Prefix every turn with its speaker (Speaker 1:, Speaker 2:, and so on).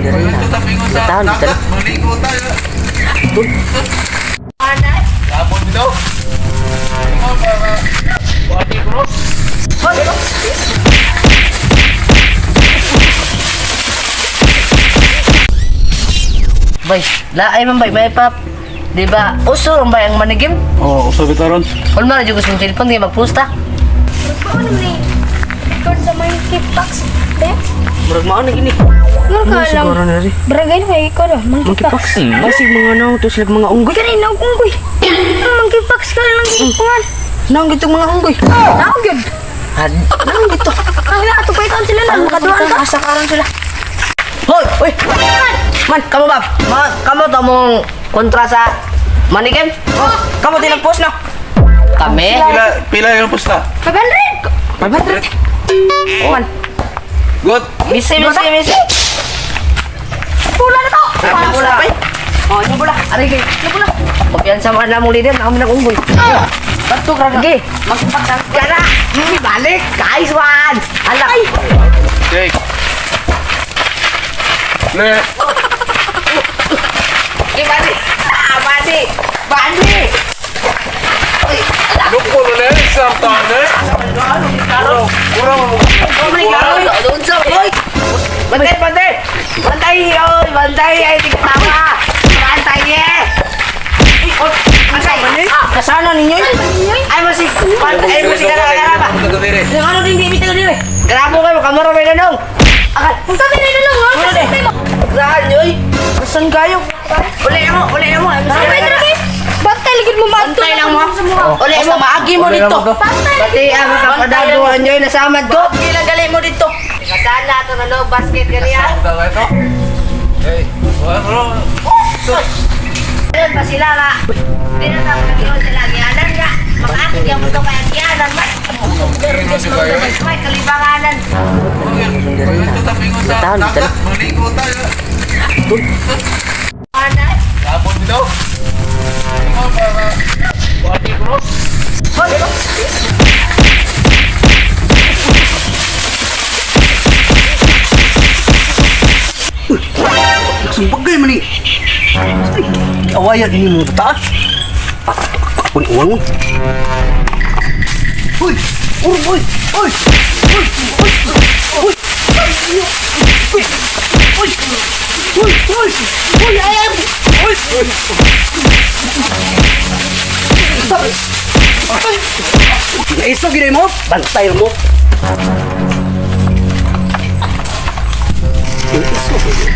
Speaker 1: Diri na. Batahan dito na.
Speaker 2: Maligo tayo.
Speaker 1: Tol.
Speaker 2: Tapon dito.
Speaker 1: Bay, laay man bay, may pap. Di ba, uso ron bay ang manigim?
Speaker 2: Oo, oh, uso bitaw ron.
Speaker 1: Hulma na jud ko sa cellphone, di magpusta.
Speaker 3: Ano ni? Record sa monkeypox. Be?
Speaker 1: Murag mao na gini.
Speaker 3: Ano ka alam?
Speaker 1: Siguro na rin.
Speaker 3: Barangay na kayo ko monkeypox.
Speaker 1: Basig mga naong to sila mga unggoy.
Speaker 3: Kani na unggoy. Ang monkeypox ka lang gipungan.
Speaker 1: Naong gitong mga unggoy.
Speaker 3: Naong gyud.
Speaker 1: Had, naong gito.
Speaker 3: Ang na ato pa sila na makaduan ka.
Speaker 1: Asa karon sila. Hoy, uy. Man, kamo ba? Ma, kamo to mong kontra sa manigim?
Speaker 4: Oh, kamo din ang post no.
Speaker 1: Kami?
Speaker 2: Pila, pila yung pusta?
Speaker 3: 500.
Speaker 1: 500.
Speaker 4: Man,
Speaker 2: Good.
Speaker 1: Misi, misi, misi.
Speaker 3: Pula na to.
Speaker 1: Pula pa.
Speaker 4: oh, yung bula.
Speaker 1: Aray kay. Pula. Kumpiyansa man na mong leader, na kami nag-unggoy.
Speaker 4: Bato ka na.
Speaker 1: Sige.
Speaker 4: Monkeypox ah.
Speaker 1: Kana! Balik! Guys, one! Alak!
Speaker 2: Jake. Le.
Speaker 1: Okay, balik! Ah, balik! Balik! Uy, alak!
Speaker 2: Lukko na na isang taon eh. Kurang, kurang mo.
Speaker 1: Uy, doon sa... Uy! Bantay, bantay! Bantay! Uy, bantay! Ay, di ka tawa! Bantay, eh! Uy, bantay! Ah,
Speaker 4: Kasana ninyo.
Speaker 1: ay, masig! Bantay! Ay, masig! Gara, gara ba?
Speaker 4: Yung ano din di tayo dire.
Speaker 1: Grabo kayo, kamara may nanong! Akal!
Speaker 3: Punta ka na lang ha. Kasi mo.
Speaker 1: Grahan, uy!
Speaker 4: Kasan kayo? Uli mo, uli mo.
Speaker 3: Sabay na kay. Bantay lagi mo maadto.
Speaker 4: Bantay lang mo.
Speaker 1: Uli
Speaker 4: Basta
Speaker 1: mo!
Speaker 4: maagi mo dito.
Speaker 3: Bantay.
Speaker 1: Pati ang kapadaguan nyo, nasamad ko!
Speaker 4: Gila gali mo dito.
Speaker 1: Kasana ito na no, basket ganiya.
Speaker 2: Ito. Hey, bro.
Speaker 1: Ayun pa sila nga. Hindi na tapos nag-iwan sila. Gianan nga. Makaakit yung mundo kaya gianan. May kalibanganan.
Speaker 2: Batahan
Speaker 1: dito na.
Speaker 2: Maligo tayo. Tapon dito.
Speaker 5: Sumbagay man ni. Awayan ni mo ta. Ako ni uwang. Uy, uy, uy, uy, uy, uy, uy, uy, uy, uy, uy, uy, ay, ay, uy, uy. Naiso gini mo, bantay mo. Naiso.